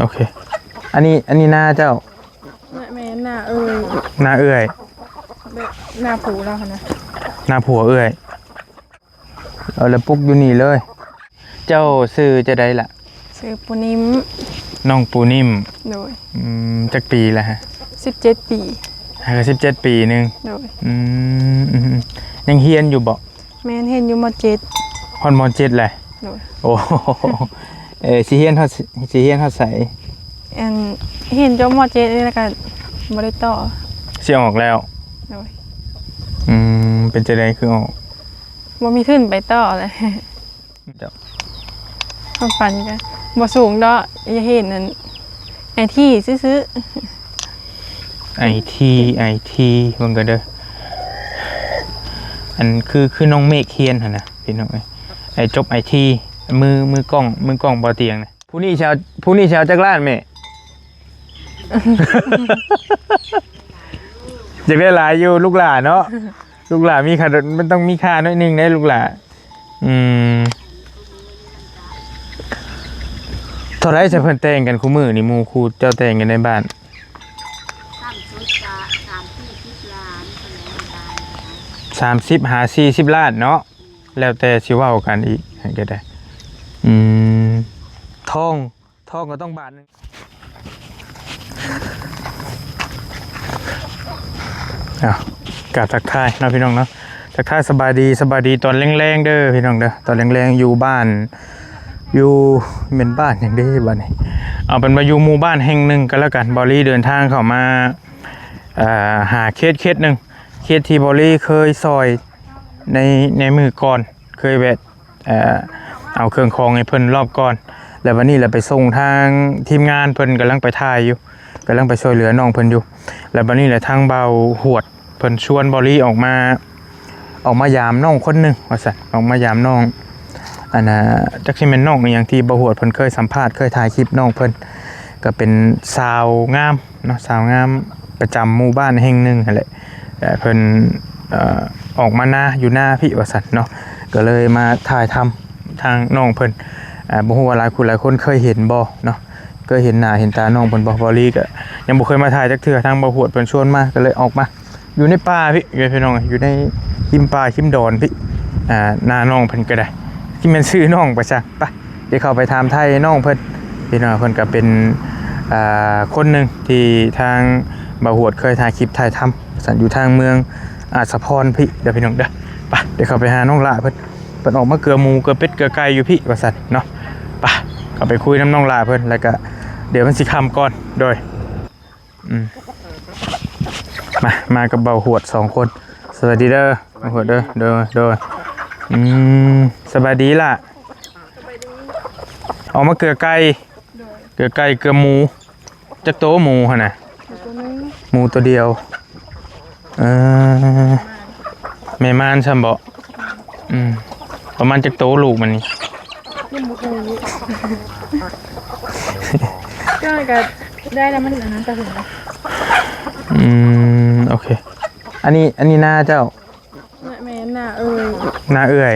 ໂອເຄ ອັນນີ້ ອັນນີ້ນາເຈົ້າ? ແມ່ນ ນາເອື້ອຍ ນາເອື້ອຍ ແບບນາຜົວລາວຫັ້ນນະ ນາຜົວເອື້ອຍ. ເອີ ແລ້ວປຸກຢູ່ນີ້ເລີຍ. ເຈົ້າຊື່ຈັ່ງໃດລະ? ຊື່ປູນິມ ນ້ອງປູນິມ. ໂດຍ. ອືມ ຈັກປີລະຮະ? ສິບເຈັດປີ. ຫາກະສິບເຈັດປີໜຶ່ງ. ໂດຍ. ອືມ ອືມ ອືມ ຍັງຮຽນຢູ່ບໍ່? ແມ່ນ ຮຽນຢູ່ ມໍເຈັດ. ຮອດ ມໍເຈັດ ແລ້ວ? ໂດຍ. ໂອ້ ເອີ ຊິຮຽນຮອດ ຊິຮຽນຮອດໃສ? ອັນ ຮຽນຈົບ ມໍເຈັດ ນີ້ແລ້ວກະບໍ່ໄດ້ຕໍ່. ຊິອອກແລ້ວ? ໂດຍ. ອືມ ເປັນຈັ່ງໃດຄືອອກ? ບໍ່ມີທຶນໄປຕໍ່ແຫຼະ. ເຈົ້າ ຄວາມຝັນກະບໍ່ສູງດອກ ຢາກເຮັດອັນ ໄອທີ ຊື່ໆ. ໄອທີ ໄອທີ ເບິ່ງກັນເດີ. ອັນຄື ຄືນ້ອງເມກຮຽນຫັ້ນນະ ພີ່ນ້ອງເອີຍ ໄອຈົບໄອທີ ມື ມືກ້ອງ ມືກ້ອງບໍ່ຕຽງນະ. ຜູ້ນີ້ຊິເອົາ ຜູ້ນີ້ຊິເອົາຈັກລ້ານແມ່? ຢາກໄດ້ຫຼາຍຢູ່ລູກຫຼ້າເນາະ ລູກຫຼ້າມີຄ່າ ມັນຕ້ອງມີຄ່າໜ້ອຍໜຶ່ງເດ້ລູກຫຼ້າ. ອືມ ເທົ່າໃດຊະເພິ່ນແຕ່ງກັນຄູ່ມື້ນີ້ ໝູ່ຄູ່ເຈົ້າແຕ່ງກັນໃນບ້ານ? ສາມສິບຫາສີ່ສິບລ້ານເນາະ ແລ້ວແຕ່ຊິເວົ້າກັນອີກ ໃຫ້ກໍໄດ້. ອືມ ທອງ ທອງກໍຕ້ອງບາດໜຶ່ງ. ອ້າວ ກາບທັກທາຍເນາະພີ່ນ້ອງເນາະ ທັກທາຍສະບາຍດີ ສະບາຍດີຕອນແລງໆເດີພີ່ນ້ອງເດີ. ຕອນແລງໆຢູ່ບ້ານ ຢູ່ ແມ່ນບ້ານຫຍັງເດ້ບັດນີ້? ເອົາເປັນວ່າຢູ່ໝູ່ບ້ານແຫ່ງໜຶ່ງກໍແລ້ວກັນ. ເບົາລີເດີນທາງເຂົ້າມາ ເອີ ຫາເຂດ ເຂດໜຶ່ງ ເຂດທີ່ເບົາລີເຄີຍຊ່ອຍໃນ ໃນມື້ກ່ອນ ເຄີຍແວະ ເອີ ເອົາເຄື່ອງຂອງໃຫ້ເພິ່ນລອບກ່ອນ ແລ້ວບັດນີ້ລະໄປສົ່ງທາງທີມງານ ເພິ່ນກຳລັງໄປຖ່າຍຢູ່ ກຳລັງໄປຊ່ວຍເຫຼືອນ້ອງເພິ່ນຢູ່. ແລ້ວບັດນີ້ລະທາງບ່າວຫວດເພິ່ນຊວນເບົາລີອອກມາ ອອກມາຢາມນ້ອງຄົນໜຶ່ງວ່າຊັ້ນ ອອກມາຢາມນ້ອງ ອັນນ່າ ຈັກຊິແມ່ນນ້ອງອີ່ຫຍັງທີ່ບ່າວຫວດເພິ່ນເຄີຍສຳພາດ ເຄີຍຖ່າຍຄລິບນ້ອງເພິ່ນ ກໍເປັນສາວງາມ ເນາະ ສາວງາມປະຈຳໝູ່ບ້ານແຫ່ງໜຶ່ງຫັ້ນແຫຼະ. ເອີ ເພິ່ນ ເອີ ອອກມານາ ຢູ່ນາພີ້ວ່າຊັ້ນເນາະ ກໍເລີຍມາຖ່າຍທຳທາງນ້ອງເພິ່ນ. ເອີ ບໍ່ຮູ້ວ່າຫຼາຍຜູ້ຫຼາຍຄົນເຄີຍເຫັນບໍ່ເນາະ ເຄີຍເຫັນໜ້າເຫັນຕານ້ອງເພິ່ນບໍ່? ເບົາລີກໍຍັງບໍ່ເຄີຍມາຖ່າຍຈັກເທື່ອ ທາງບ່າວຫວດເພິ່ນຊວນມາ ກໍເລີຍອອກມາ ຢູ່ໃນປ່າພີ້ເດີພີ່ນ້ອງ ຢູ່ໃນຮິມປ່າ ຮິມດອນພີ້. ອ່າ ນານ້ອງເພິ່ນກໍໄດ້ ຊິແມ່ນຊື່ນ້ອງໄປຊະ. ໄປ ດຽວເຂົ້າໄປຖາມໄຖ່ນ້ອງເພິ່ນ ພີ່ນ້ອງ. ເພິ່ນກໍເປັນ ອ່າ ຄົນໜຶ່ງທີ່ທາງບ່າວຫວດເຄີຍຖ່າຍຄລິບຖ່າຍທຳຊັ້ນ ຢູ່ທາງເມືອງອາດສະພອນພີ້ເດີພີ່ນ້ອງເດີ. ໄປ ດຽວເຂົ້າໄປຫານ້ອງຫຼ້າເພິ່ນ ເພິ່ນອອກມາເກືອໝູເກືອເປັດເກືອໄກ່ຢູ່ພີ້ວ່າຊັ້ນເນາະ. ໄປ ເຂົ້າໄປຄຸຍນຳນ້ອງຫຼ້າເພິ່ນ ແລ້ວກໍດຽວມັນຊິຄ່ຳກ່ອນ. ໂດຍ. ອືມ ມາ ມາກັບບ່າວຫວດສອງຄົນ. ສະບາຍດີເດີບ່າວຫວດເດີ. ໂດຍ ໂດຍ. ອືມ ສະບາຍດີຫຼ້າ. ອອກມາເກືອໄກ່ ເກືອໄກ່ເກືອໝູ. ຈັກໂຕໝູຫັ້ນນະ? ໝູໂຕດຽວ. ເອີ ແມ່ມານຊ້ຳບໍ? ອືມ ປະມານຈັກໂຕລູກມັນນີ້? ຍັງບໍ່ຮູ້ ກໍ ກໍໄດ້ແລ້ວ ມັນອັນນັ້ນ ຕາຫຶງ. ອືມ ໂອເຄ. ອັນນີ້ ອັນນີ້ນາເຈົ້າ? ແມ່ນ ນາເອື້ອຍ ນາເອື້ອຍ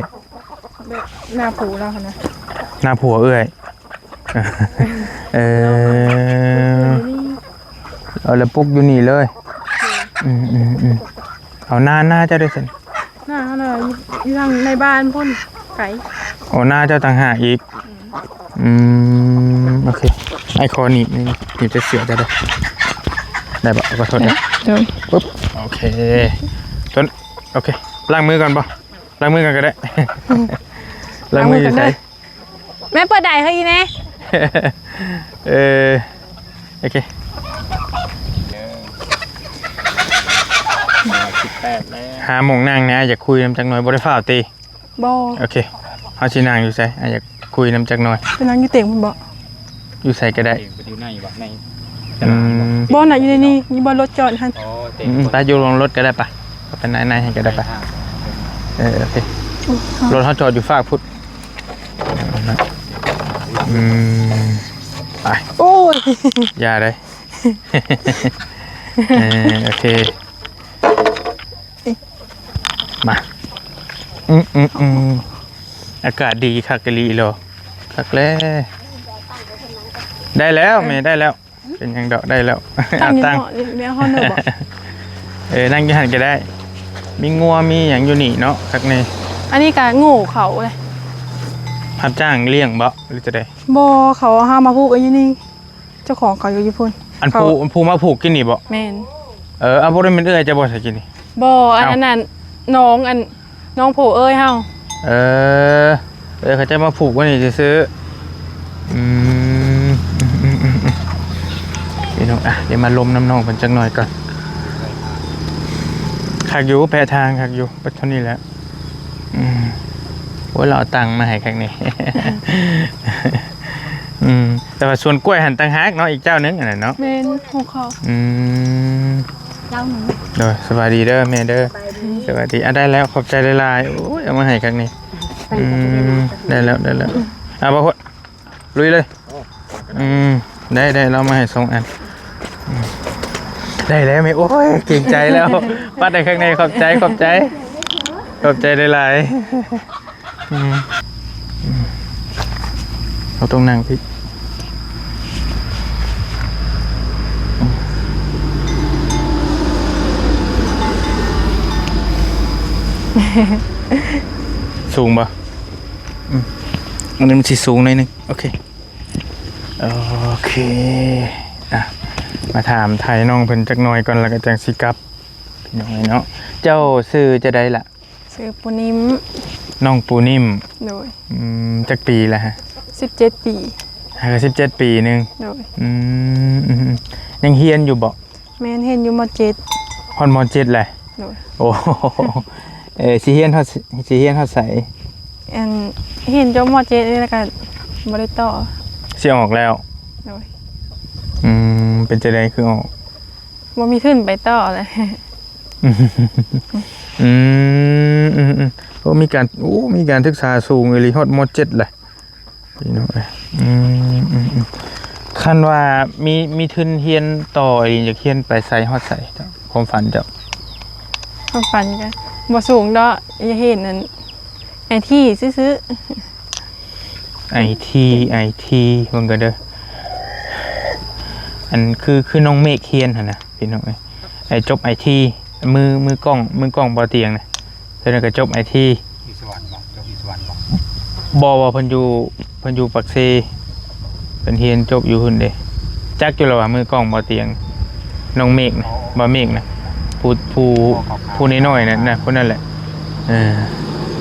ແບບນາຜົວລາວຫັ້ນນະ ນາຜົວເອື້ອຍ. ເອີ ເອີ ແລ້ວປຸກຢູ່ນີ້ເລີຍ. ອືມໆໆ ເອົານາ ນາເຈົ້າໄດ້ຊັ້ນ? ນາເຮົານະ ຢູ່ທາງໃນບ້ານພຸ້ນ ໄກ. ໂອ້ ນາເຈົ້າຕ່າງຫາກອີກ. ອືມ ໂອເຄ. ອ້າຍຂໍໜີບ ໜີບແຕ່ເສື້ອເຈົ້າເດີ ໄດ້ບໍ່? ຂໍໂທດເດີ. ໂດຍ. ປຶບ ໂອເຄ. ໂອເຄ ລ້າງມືກ່ອນບໍ່? ລ້າງມືກ່ອນກໍໄດ້. ລ້າງມືຢູ່ໃສ? ແມ່ເປີດໄດໃຫ້ອີແນ່. ເອີ ໂອເຄ. ສິບແປດແລ້ວ ຫາໝ່ອງນັ່ງແດ່ ຢາກຄຸຍນຳຈັກໜ່ອຍ. ບໍ່ໄດ້ຟ້າວຕິ? ບໍ່. ໂອເຄ ເຮົາຊິນັ່ງຢູ່ໃສ? ອ່ະ ຢາກຄຸຍນຳຈັກໜ່ອຍ. ໄປນັ່ງຢູ່ເຕີງພຸ້ນບໍ? ຢູ່ໃສກໍໄດ້. ເຕີງຢູ່ໃນບໍ່? ໃນ ອືມ ຕະຫຼາດບໍ່? ບໍ່ນະ ຢູ່ໃນນີ້ ຢູ່ບ່ອນລົດຈອດຫັ້ນ. ອໍ ເຕີງ ອືມ ໄປຢູ່ລົງລົດກໍໄດ້ປະ ໄປໃນໃນຫັ້ນກໍໄດ້ປະ. ເອີ ໂອເຄ. ໂອ້ ລົດເຮົາຈອດຢູ່ຟາກພຸ້ນ. ອືມ ໄປ. ໂອ້ຍ ຢ່າເດ້. ເອີ ໂອເຄ. ມາ ອືມໆໆ ອາກາດດີຄັກອີ່ຫຼີເນາະ. ຄັກແລ້ວ. ໄດ້ແລ້ວ ເອີ ແມ່ໄດ້ແລ້ວ ເປັນຫຍັງດອກ ໄດ້ແລ້ວ ຕັ້ງຢູ່ ເອົາຕັ້ງ ເນາະ ແມ່ເຮົາເນາະ ບໍ່ ເອີ ນັ່ງຢູ່ຫັ້ນກໍໄດ້ ມີງົວມີຫຍັງຢູ່ນີ້ເນາະ ຄັກແນ່ ອັນນີ້ກໍໂງ່ເຂົາເລີຍ ຮັບຈ້າງລ້ຽງບໍ່ ຫຼືຈະໃດ? ບໍ່ ເຂົາເອົາມາຜູກຢູ່ນີ້ ເຈົ້າຂອງເຂົາຢູ່ ຢູ່ພຸ້ນ ອັນ ເຂົາ ຜູ້ ຜູ້ມາຜູກກິນນີ້ບໍ່? ແມ່ນ ເອີ ເອົາ ບໍ່ໄດ້ແມ່ນເອື້ອຍເຈົ້າບໍ່ ໃສກິນນີ້? ບໍ່ ອັນ ເອົ້າ ອັນນັ້ນ ນ້ອງ ອັນ ນ້ອງຜົວເອື້ອຍເຮົາ ເອີ ເອີ ເຂົາເຈົ້າມາຜູກໄວ້ນີ້ຊື່ໆ ອືມ ອືມໆ ພີ່ນ້ອງ ອ່ະ ດຽວມາລົມນຳນ້ອງເພິ່ນຈັກໜ່ອຍກ່ອນ ຄັກຢູ່ ແປະທາງຄັກຢູ່ ເບິດເທົ່ານີ້ແຫຼະ ອືມ ໂອ້ຍ ລາວເອົາຕັງມາໃຫ້ຄັກນີ້ ອືມ ແຕ່ວ່າສວນກ້ວຍຫັ້ນຕ່າງຫາກເນາະ ອີກເຈົ້າໜຶ່ງ ອັນນັ້ນເນາະ ແມ່ນ ຂອງເຂົາ ອືມ ເຈົ້າໜຶ່ງ ໂດຍ ສະບາຍດີເດີແມ່ເດີ ສະບາຍດີ ສະບາຍດີ ອ່ະ ໄດ້ແລ້ວ ຂອບໃຈຫຼາຍໆ ໂອ້ຍ ເອົາມາໃຫ້ຄັກນີ້ ອືມ ໄດ້ແລ້ວ ໄດ້ແລ້ວ ອ່ະ ບ່າວໂພດ ລຸຍເລີຍ ອືມ ໄດ້ ໄດ້ ລາວມາໃຫ້ສອງອັນ ອືມ ໄດ້ແລ້ວແມ່ ໂອ້ຍ ເກງໃຈແລ້ວ ປັດໃຫ້ຂ້າງໃນ ຂອບໃຈ ຂອບໃຈ ຂອບໃຈຫຼາຍໆ ອືມ ອືມ ເຮົາຕ້ອງນັ່ງພີ້ ສູງບໍ່? ອືມ ອັນນີ້ມັນຊິສູງໜ້ອຍໜຶ່ງ ໂອເຄ ໂອເຄ ອ່ະ ມາຖາມໄຖ່ນ້ອງເພິ່ນຈັກໜ່ອຍກ່ອນ ແລ້ວກໍຈັ່ງຊິກັບ ພີ່ນ້ອງເອີຍເນາະ ເຈົ້າຊື່ຈັ່ງໃດລະ? ຊື່ປູນິມ ນ້ອງປູນິມ ໂດຍ ອືມ ຈັກປີລະຮະ? ສິບເຈັດປີ ຫາກະສິບເຈັດປີໜຶ່ງ ໂດຍ ອືມ ອືມ ອືມ ຍັງຮຽນຢູ່ບໍ່? ແມ່ນ ຮຽນຢູ່ ມໍເຈັດ ຮອດ ມໍເຈັດ ແລ້ວ ໂດຍ ໂອ້ ເອີ ຊິຮຽນຮອດ ຊິຮຽນຮອດໃສ? ອັນ ຮຽນຈົບ ມໍເຈັດ ແລ້ວກໍບໍ່ໄດ້ຕໍ່ ຊິອອກແລ້ວ ໂດຍ ອືມ ເປັນຈັ່ງໃດຄືອອກ? ບໍ່ມີທຶນໄປຕໍ່ແລ້ວ ອືມ ອືມ ອືມ ໂອ້ ມີການ ໂອ້ ມີການສຶກສາສູງອີ່ຫຼີ ຮອດ ມໍເຈັດ ແລ້ວ ພີ່ນ້ອງເອີຍ ອືມ ອືມ ອືມ ຄັນວ່າມີ ມີທຶນຮຽນຕໍ່ອີ່ຫຼີ ຢາກຮຽນໄປໃສ ຮອດໃສ ຄວາມຝັນເຈົ້າ? ຄວາມຝັນກໍບໍ່ສູງດອກ ຢາກຮຽນອັນ ໄອທີຊື່ໆ ໄອທີ ໄອທີ ເບິ່ງກ່ອນເດີ ອັນຄື ຄືນ້ອງເມກຮຽນຫັ້ນນະ ພີ່ນ້ອງເອີຍ ໄອ້ຈົບໄອທີ ມື ມືກ້ອງ ມືກ້ອງບໍ່ຕຽງນະ ເພິ່ນກໍຈົບໄອທີ ຢູ່ສະຫວັນບໍ່? ຈົບຢູ່ສະຫວັນບໍ່? ບໍ່ ບໍ່ ເພິ່ນຢູ່ ເພິ່ນຢູ່ປາກເຊ ເພິ່ນຮຽນຈົບຢູ່ພຸ້ນເດ້ ຈັກຢູ່ລະວ່າມືກ້ອງບໍ່ຕຽງ ນ້ອງເມກນະ ອໍ ບໍ່ເມກນະ ຜູ້ ຜູ້ ຜູ້ນ້ອຍໆນັ້ນນະ ຜູ້ນັ້ນແຫຼະ ເອີ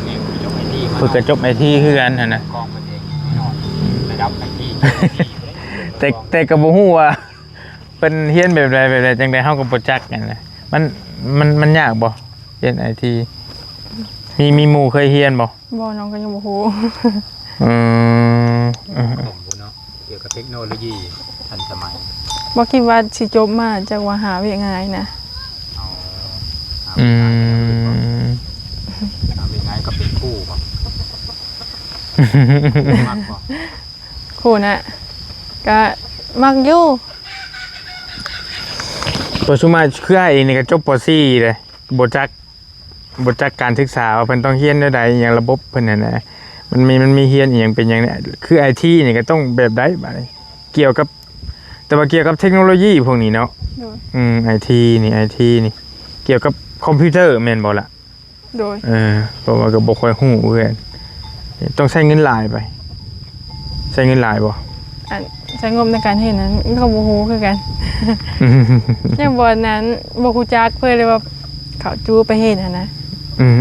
ເມກຈົບໄອທີ ເພິ່ນກໍຈົບໄອທີຄືກັນຫັ້ນນະ ກ້ອງເພິ່ນເອງ ນ້ອຍ ລະດັບໄອທີ ແຕ່ ແຕ່ກໍບໍ່ຮູ້ວ່າ ເພິ່ນຮຽນແບບໃດ ແບບໃດ ຈັ່ງໃດ ເຮົາກໍບໍ່ຈັກຫັ້ນນະ ມັນ ມັນ ມັນຍາກບໍ່ ຮຽນໄອທີ ມີ ມີໝູ່ເຄີຍຮຽນບໍ່? ບໍ່ ນ້ອງກໍຍັງບໍ່ຮູ້ ອືມ ອືມ ເນາະ ກ່ຽວກັບເທັກໂນໂລຢີທັນສະໄໝ ບໍ່ຄິດວ່າຊິຈົບມາ ຈັກວ່າຫາວຽກງ່າຍນະ ອໍ ຫາວຽກງ່າຍ ອືມ ຫາວຽກງ່າຍກໍເປັນຄູບໍ? ມັກບໍ? ຄູນະ ກະມັກຢູ່ ເພາະສ່ວນມາກຄືອ້າຍເອງນີ້ກະຈົບ ປໍສີ່ ເດ້ ບໍ່ຈັກ ບໍ່ຈັກການສຶກສາວ່າເພິ່ນຕ້ອງຮຽນແນວໃດ ອີ່ຫຍັງລະບົບເພິ່ນຫັ້ນນະ ມັນມີ ມັນມີຮຽນອີ່ຫຍັງເປັນຫຍັງນີ້ ຄືໄອທີນີ້ກະຕ້ອງແບບໃດບາດນີ້ ກ່ຽວກັບ ແຕ່ວ່າກ່ຽວກັບເທັກໂນໂລຢີພວກນີ້ເນາະ ໂດຍ ອືມ ໄອທີນີ້ ໄອທີນີ້ ກ່ຽວກັບຄອມພິວເຕີແມ່ນບໍ່ລະ? ໂດຍ ເອີ ເພາະວ່າກໍບໍ່ຄ່ອຍຮູ້ຄືກັນ ຕ້ອງໃຊ້ເງິນຫຼາຍໄປ ໃຊ້ເງິນຫຼາຍບໍ່? ອັນ ໃຊ້ງົບໃນການເຮັດນັ້ນກໍບໍ່ຮູ້ຄືກັນ ຍັງບໍ່ອັນນັ້ນ ບໍ່ຮູ້ຈັກເພິ່ນເລີຍວ່າເຂົາຈູ້ໄປເຮັດຫັ້ນນະ ອືມ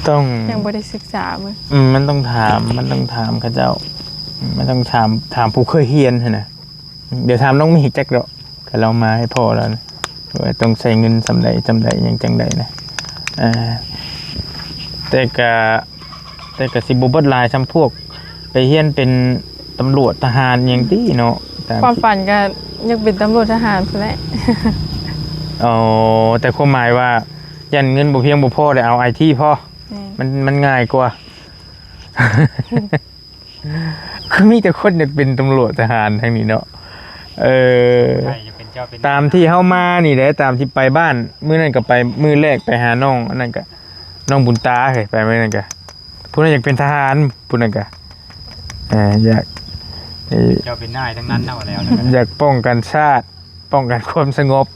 ໆ ຕ້ອງ ຍັງບໍ່ໄດ້ສຶກສາເບິ່ງ ອືມ ມັນຕ້ອງຖາມ ມັນຕ້ອງຖາມເຂົາເຈົ້າ ມັນຕ້ອງຖາມ ຖາມຜູ້ເຄີຍຮຽນຫັ້ນນະ ດຽວຖາມນ້ອງມີຈັກດອກ ກໍລາວມາໃຫ້ພໍ່ລາວນະ ວ່າຕ້ອງໃຊ້ເງິນສ່ຳໃດ ສ່ຳໃດ ຫຍັງຈັ່ງໃດນະ ເອີ ແຕ່ກະ ແຕ່ກະຊິບໍ່ເບິດຫຼາຍສ່ຳພວກໄປຮຽນເປັນຕຳຫຼວດ ທະຫານຫຍັງຕິເນາະ ຕາມ ຄວາມຝັນກະຢາກເປັນຕຳຫຼວດ ທະຫານພຸ້ນແຫຼະ ອໍ ແຕ່ຄວາມໝາຍວ່າຢ້ານເງິນບໍ່ພຽງບໍ່ພໍ ໄດ້ເອົາໄອທີພໍ ແມ່ນ ມັນ ມັນງ່າຍກວ່າ. ຄືມີແຕ່ຄົນຢາກເປັນຕຳຫຼວດທະຫານທາງນີ້ເນາະ ເອີ ໃຜຢາກເປັນເຈົ້າເປັນນາຍ ຕາມທີ່ເຮົາມານີ້ແຫຼະ ຕາມທີ່ໄປບ້ານ ມື້ນັ້ນກໍໄປ ມື້ແລກໄປຫານ້ອງ ອັນນັ້ນກໍນ້ອງບຸນຕາເຮີ້ຍ ໄປມື້ນັ້ນກໍ ຜູ້ນັ້ນຢາກເປັນທະຫານ ຜູ້ນັ້ນກໍ ເອີ ຢາກ ເຈົ້າເປັນນາຍທັງນັ້ນເນາະ ແລ້ວ ຢາກປ້ອງກັນຊາດ ປ້ອງກັນຄວາມສະຫງົບ.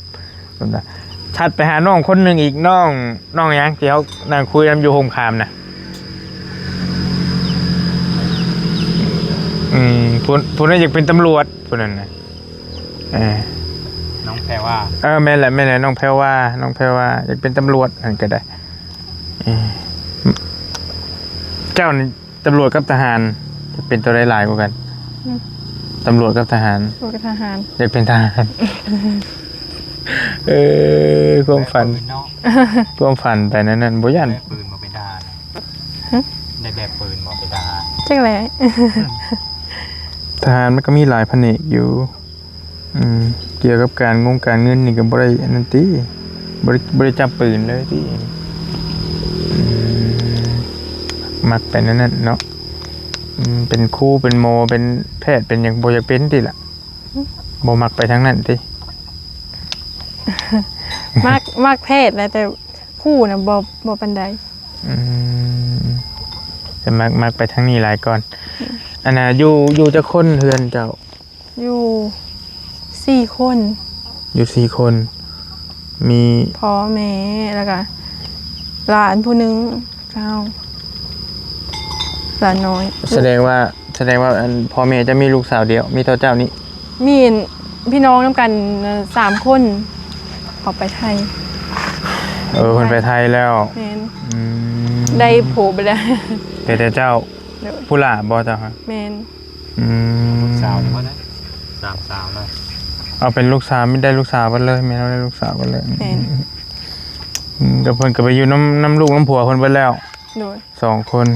ຖັດໄປຫານ້ອງຄົນໜຶ່ງອີກ ນ້ອງ ນ້ອງຫຍັງທີ່ເຮົານັ່ງຄຸຍນຳຢູ່ໂຮງຄາມນະ? ອືມ ຜູ້ ຜູ້ນັ້ນຢາກເປັນຕຳຫຼວດ ຜູ້ນັ້ນນະ. ເອີ ນ້ອງແພວາ. ເອີ ແມ່ນແຫຼະ ແມ່ນແຫຼະ ນ້ອງແພວາ ນ້ອງແພວາຢາກເປັນຕຳຫຼວດ ຫັ້ນກໍໄດ້. ເອີ ເຈົ້ານີ້ ຕຳຫຼວດກັບທະຫານ ຈະເປັນຕົວໃດຫຼາຍກວ່າກັນ? ອືມ ຕຳຫຼວດກັບທະຫານ. ຕຳຫຼວດກັບທະຫານ. ຢາກເປັນທະຫານ. ເອີ ຄວາມຝັນ ແບກປືນເນາະ ຄວາມຝັນໄປແນວນັ້ນ ບໍ່ຢ້ານ ແບກປືນບໍ່ເປັນທະຫານ. ຫຶ? ໄດ້ແບກປືນບໍ່ເປັນທະຫານ? ຈັກແຫຼະ. ທະຫານມັນກໍມີຫຼາຍພະແນກຢູ່. ອືມ ກ່ຽວກັບການງົງການເງິນນີ້ກໍບໍ່ໄດ້ອັນນັ້ນຕິ ບໍ່ໄດ້ ບໍ່ໄດ້ຈັບປືນເລີຍຕິ. ອືມ ມັກໄປແນວນັ້ນເນາະ. ອືມ ເປັນຄູ ເປັນໝໍ ເປັນແພດ ເປັນຫຍັງ ບໍ່ຢາກເປັນຕິລະ? ບໍ່ມັກໄປທາງນັ້ນຕິ? ມັກ ມັກແພດນະ ແຕ່ຄູນະ ບໍ່ ບໍ່ປານໃດ. ອືມ ແຕ່ມັກ ມັກໄປທາງນີ້ຫຼາຍກ່ອນ. ອືມ ອັນນ່າ ຢູ່ ຢູ່ຈັກຄົນເຮືອນເຈົ້າ? ຢູ່ສີ່ຄົນ. ຢູ່ສີ່ຄົນ ມີພໍ່ແມ່ ແລ້ວກະຫຼານຜູ້ໜຶ່ງ ເຮົາ ຫຼານນ້ອຍ. ສະແດງວ່າ ສະແດງວ່າ ອັນ ພໍ່ແມ່ເຈົ້າມີລູກສາວດຽວ ມີເທົ່າເຈົ້ານີ້? ມີພີ່ນ້ອງນຳກັນສາມຄົນ ເຂົາໄປໄທ. ເອີ ເພິ່ນໄປໄທແລ້ວ. ແມ່ນ. ອືມ ໄດ້ຜົວໄປແລ້ວ. ເຫຼືອແຕ່ເຈົ້າ. ໂດຍ. ຜູ້ຫຼ້າບໍ່ເຈົ້າ? ແມ່ນ. ອືມ ສາວນີ້ບໍ່ໄດ້ ສາມສາວເລີຍ. ເອົາເປັນລູກສາວ ມີ ໄດ້ລູກສາວເບິດເລີຍ ແມ່ນ ເຮົາໄດ້ລູກສາວເບິດເລີຍ. ແມ່ນ. ອືມ ກໍເພິ່ນກໍໄປຢູ່ນຳ ນຳລູກນຳຜົວເພິ່ນເບິດແລ້ວ. ໂດຍ. ສອງຄົນ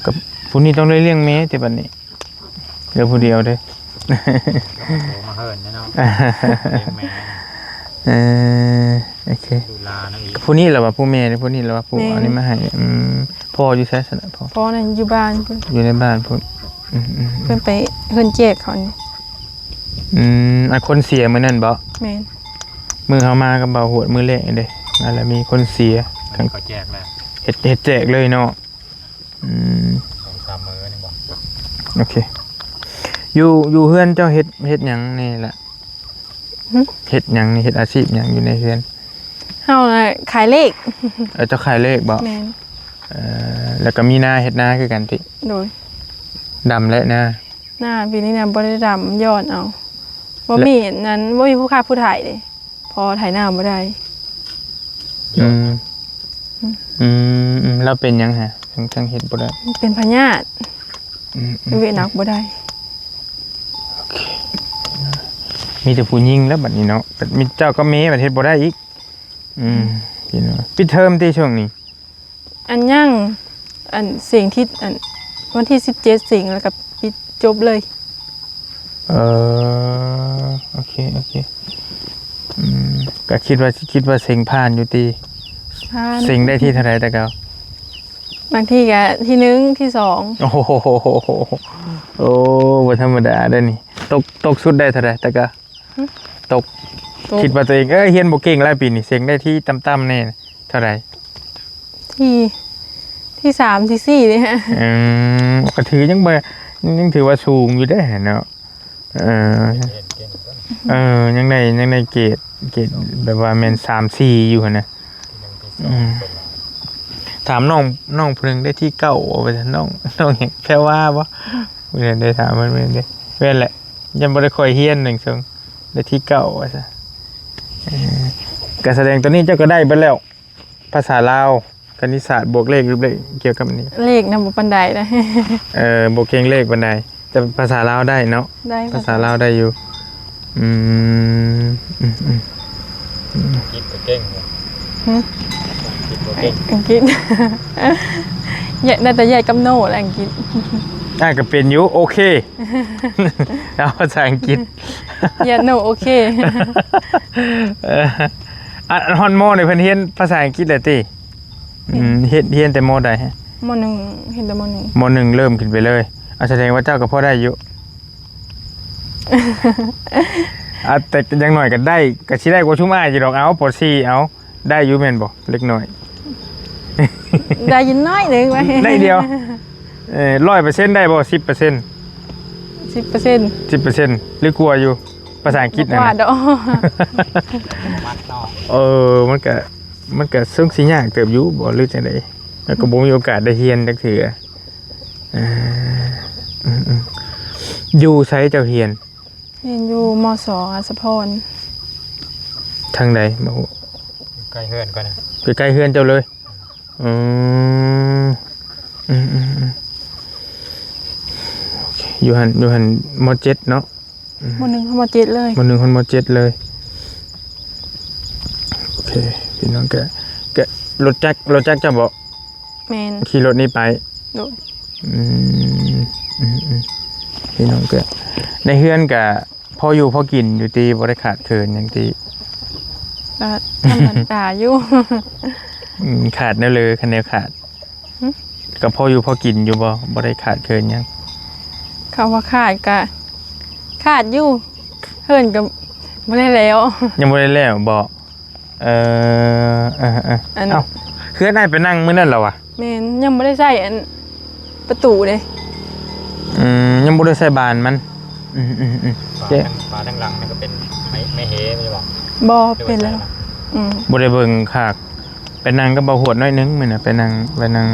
ກໍຜູ້ນີ້ຕ້ອງໄດ້ລ້ຽງແມ່ຕິບັດນີ້ ເຫຼືອຜູ້ດຽວເດ້. ໂອ້ ມາເຮີນແນ່ເນາະ ລ້ຽງແມ່. ເອີ ໂອເຄ ດູລານຳອີກ. ຜູ້ນີ້ລະວ່າ ຜູ້ແມ່ນີ້ ຜູ້ນີ້ລະວ່າ ຜູ້ ແມ່ນ ເອົານີ້ມາໃຫ້. ອືມ ພໍ່ຢູ່ໃສຊັ້ນນະ? ພໍ່ ພໍ່ນັ້ນຢູ່ບ້ານພຸ້ນ ຢູ່ໃນບ້ານພຸ້ນ. ອືມໆໆ ເພິ່ນໄປເຮືອນແຈກເຂົານີ້. ອືມ ອັນຄົນເສຍມື້ນັ້ນບໍ? ແມ່ນ. ມື້ເຮົາມາກັບບ່າວຫວດມື້ແລກນີ້ເດ້ ນັ້ນແຫຼະ ມີຄົນເສຍ ເຂົາແຈກແລ້ວ ເຮັດ ເຮັດແຈກເລີຍເນາະ. ອືມ ສອງສາມມື້ນີ້ບໍ? ໂອເຄ ຢູ່ ຢູ່ເຮືອນເຈົ້າເຮັດ ເຮັດຫຍັງແດ່ລະ? ຫຶ? ເຮັດຫຍັງນີ້ ເຮັດອາຊີບຫຍັງຢູ່ໃນເຮືອນ? ເຮົານະຂາຍເລກ. ເອີ ເຈົ້າຂາຍເລກບໍ? ແມ່ນ. ເອີ ແລ້ວກໍມີນາ ເຮັດນາຄືກັນຕິ? ໂດຍ. ດຳແລະນາ? ນາປີນີ້ນະບໍ່ໄດ້ດຳ ຍ້ອນເອົາ ບໍ່ມີອັນນັ້ນ ບໍ່ມີຜູ້ຄ້າຜູ້ຂາຍເດ້. ພໍໄຖນາບໍ່ໄດ້. ອືມ ອືມ ອືມ ອືມ ລາວເປັນຫຍັງຫະ ຈັ່ງ ຈັ່ງເຮັດບໍ່ໄດ້? ເປັນພະຍາດ. ອືມ ອືມ ເວະໜັກບໍ່ໄດ້. ໂອເຄ ມີແຕ່ຜູ້ຍິງແລ້ວບັດນີ້ເນາະ ມີເຈົ້າກັບແມ່ບັດເຮັດບໍ່ໄດ້ອີກ. ອືມ ອືມ ພີ່ນ້ອງ ປິດເທີມຕິຊ່ວງນີ້? ອັນຍັງ ອັນເສັງທິດ ອັນວັນທີສິບເຈັດເສັງ ແລ້ວກໍປິດຈົບເລີຍ. ເອີ ໂອເຄ ໂອເຄ. ອືມ ກໍຄິດວ່າ ຄິດວ່າເສັງຜ່ານຢູ່ຕິ? ຜ່ານ. ເສັງໄດ້ທີເທົ່າໃດແຕ່ເກົ່າ? ບາງທີກໍທີໜຶ່ງ ທີສອງ. ໂອ້ໂຫ ໂອ້ ບໍ່ທຳມະດາເດ້ນີ້. ຕົກ ຕົກສຸດໄດ້ເທົ່າໃດແຕ່ເກົ່າ? ຫຶ? ຕົກ ຕົກ. ຄິດວ່າຕົວເອງ ເອີຍ ຮຽນບໍ່ເກັ່ງຫຼາຍປີນີ້ ເສັງໄດ້ທີຕ່ຳໆແນ່ເທົ່າໃດ? ທີ ທີສາມ ທີສີ່ເດ້. ອືມ ກໍຖືຍັງບໍ່ ຍັງຖືວ່າສູງຢູ່ເດ້ເນາະ. ເອີ ເອີ ຍັງໄດ້ ຍັງໄດ້ເກຣດ ເກຣດແບບວ່າແມ່ນສາມ ສີ່ຢູ່ຫັ້ນນະ. ອືມ ຖາມນ້ອງ ນ້ອງຜູ້ໜຶ່ງໄດ້ທີເກົ້າບໍ່ ວ່າຊັ້ນ ນ້ອງ ນ້ອງຫຍັງ ແພວາບໍ່? ອືມ ໄດ້ຖາມເພິ່ນເດ້ ແມ່ນແຫຼະ ຍັງບໍ່ໄດ້ຄ່ອຍຮຽນໜັງສື ໄດ້ທີເກົ້າວ່າຊັ້ນ. ເອີ ກະສະແດງຕອນນີ້ເຈົ້າກໍໄດ້ເບິດແລ້ວ ພາສາລາວ ຄະນິດສາດ ບວກເລກ ລົບເລກ ກ່ຽວກັບອັນນີ້ ເລກນະບໍ່ປານໃດເດ້. ເອີ ບໍ່ເກັ່ງເລກປານໃດ ແຕ່ພາສາລາວໄດ້ເນາະ? ໄດ້ ພາສາລາວໄດ້ຢູ່. ອືມ ອືມ ອືມ ອັງກິດກໍເກັ່ງຢູ່. ຫຶ? ອັງກິດບໍ່ເກັ່ງ. ອັງກິດ ຍະ ໄດ້ແຕ່ yes ກັບ no ແຫຼະ ອັງກິດ. ອ້າຍກໍເປັນຢູ່ ໂອເຄ ເອົາພາສາອັງກິດ yes no ໂອເຄ. ເອີ ອັນຮອດ ມ. ນີ້ເພິ່ນຮຽນພາສາອັງກິດແລ້ວຕິ? ອືມ ຮຽນ ຮຽນແຕ່ ມ. ໃດ? ມ. ໜຶ່ງ ຮຽນແຕ່ ມ. ໜຶ່ງ. ມ. ໜຶ່ງ ເລີ່ມຂຶ້ນໄປເລີຍ. ອາ ສະແດງວ່າເຈົ້າກໍພໍໄດ້ຢູ່. ອາ ແຕ່ຢ່າງໜ້ອຍກໍໄດ້ ກໍຊິໄດ້ກວ່າຊຸມອ້າຍຢູ່ດອກ. ເອົາ ປໍສີ່ ເອົາ ໄດ້ຢູ່ແມ່ນບໍ່? ເລັກນ້ອຍ ໄດ້ຢູ່ໜ້ອຍໜຶ່ງໄວ້ ໜ້ອຍດຽວ. ເອີ ຮ້ອຍເປີເຊັນໄດ້ບໍ່? ສິບເປີເຊັນ. ສິບເປີເຊັນ ສິບເປີເຊັນ ຫຼືກວ່າຢູ່ ພາສາອັງກິດນັ້ນນະ ບໍ່ກວ່າດອກ ເອີ ມັນກະ ມັນກະເຊິ່ງຊິຍາກເຕີບຢູ່ບໍ່ ຫຼືຈັ່ງໃດ? ແລ້ວກໍບໍ່ມີໂອກາດໄດ້ຮຽນຈັກເທື່ອ. ເອີ ອືມໆ ຢູ່ໃສເຈົ້າຮຽນ? ຮຽນຢູ່ ມສ ອັດສະພອນ. ທາງໃດ? ບໍ່ຮູ້. ຢູ່ໃກ້ເຮືອນຂ້ອຍນະ. ໃກ້ໆເຮືອນເຈົ້າເລີຍ? ອືມ ອືມໆໆ ໂອເຄ ຢູ່ຫັ້ນ ຢູ່ຫັ້ນ ມ.ເຈັດ ເນາະ. ອືມ ມ.ໜຶ່ງ ຮອດ ມ.ເຈັດ ເລີຍ. ມ.ໜຶ່ງ ຮອດ ມ.ເຈັດ ເລີຍ. ໂອເຄ ພີ່ນ້ອງ ກະ ກະ ລົດຈັກ ລົດຈັກເຈົ້າບໍ່? ແມ່ນ. ຂີ່ລົດນີ້ໄປ? ໂດຍ. ອືມ ອືມໆ ພີ່ນ້ອງ ກະ ໃນເຮືອນກະ ພໍຢູ່ພໍກິນຢູ່ຕິ ບໍ່ໄດ້ຂາດເຂີນຫຍັງຕິ? ກໍທຳມະດາຢູ່. ອືມ ຂາດແນວເລີ ຄັນແນວຂາດ? ຫຶ? ກໍພໍຢູ່ພໍກິນຢູ່ບໍ່? ບໍ່ໄດ້ຂາດເຂີນຫຍັງ? ຄຳວ່າຂາດກະຂາດຢູ່ ເຮືອນກໍບໍ່ໄດ້ແລ້ວ. ຍັງບໍ່ໄດ້ແລ້ວບໍ່? ເອີ ເອີໆ ອັນ ເອົ້າ ເຮືອນອ້າຍໄປນັ່ງມື້ນັ້ນລະວະ? ແມ່ນ ຍັງບໍ່ໄດ້ໃສ່ອັນປະຕູເດ້. ອືມ ຍັງບໍ່ໄດ້ໃສ່ບານມັນ. ອືມໆໆ ຝາ ເຈົ້ ທາງ ຝາທາງຫຼັງນັ້ນກໍເປັນໄມ້ ໄມ້ເຫແມ່ນບໍ່? ບໍ່ ຫຼືວ່າ ເປັນແລ້ວ ໃສ່ລະ? ອືມ ບໍ່ໄດ້ເບິ່ງຄັກ. ໄປນັ່ງກັບບ່າວຫວດໜ້ອຍໜຶ່ງມື້ນະ ໄປນັ່ງ ໄປນັ່ງ.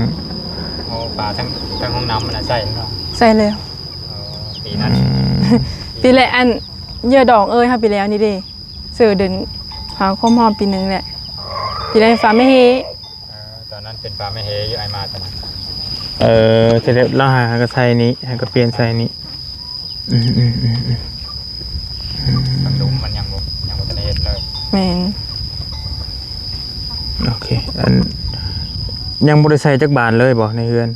ໂອ້ ຝາທາງ ທາງຫ້ອງນ້ຳມັນນະໃສ່ເນາະ? ໃສ່ແລ້ວ. ອໍ ປີນັ້ນ ອືມ ປີແລກ ອັນ ເຫຍື່ອດອງເອີຍ ເຮົາປີແລ້ວນີ້ເດ້. ເຊີເດີນຫາຄວາມຮອດປີໜຶ່ງແຫຼະ ປີໄດ້ຝາແມ່ເຮ. ເອີ ຕອນນັ້ນເປັນຝາແມ່ເຮຢູ່ ອ້າຍມາຕອນນັ້ນ. ເອີ ເສດແລ້ວ ລາວຫາ ຫາກໍໃສ່ນີ້ ຫາກໍປ່ຽນໃສ່ນີ້. ອືມໆໆໆ ອືມ ທາງລຸ່ມມັນຍັງບໍ່ ຍັງບໍ່ທັນໄດ້ເຮັດເລີຍ. ແມ່ນ. ໂອເຄ ອັນ ຍັງບໍ່ໄດ້ໃສ່ຈັກບານເລີຍບໍ່ໃນເຮືອນ?